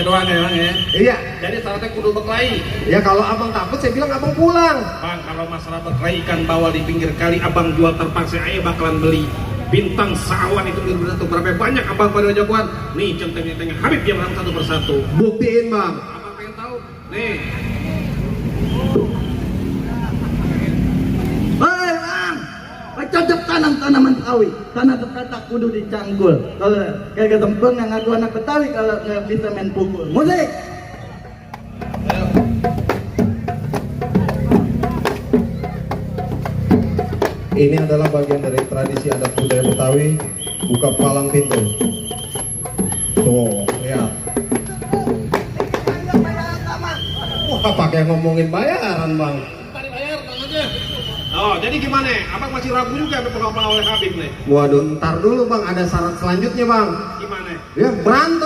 doang ya bang ya. Iya. Jadi syaratnya kudu berkelahi. Ya kalau abang takut saya bilang abang pulang. Bang, kalau masalah berkelahi ikan bawal di pinggir kali abang jual terpaksa aja bakalan beli. Bintang sawan itu bener-bener berapa banyak abang pada jagoan. Nih centeng-centengnya Habib yang menang satu persatu. Buktiin bang. Abang pengen tahu? Nih. Hei bang, cocok tanam tanaman Betawi. Tanah terkatak kudu dicangkul. Kalau kayak tempeng yang ngaku anak Betawi kalau nggak bisa main pukul. Musik. Ini adalah bagian dari tradisi adat budaya Betawi, buka palang pintu. Tuh, lihat. Wah, pakai ngomongin bayaran bang. Tadi bayar bang aja. Oh, jadi gimana? Abang masih ragu juga ada pengawal oleh Habib nih. Waduh, ntar dulu bang, ada syarat selanjutnya bang. Gimana? Ya berantem.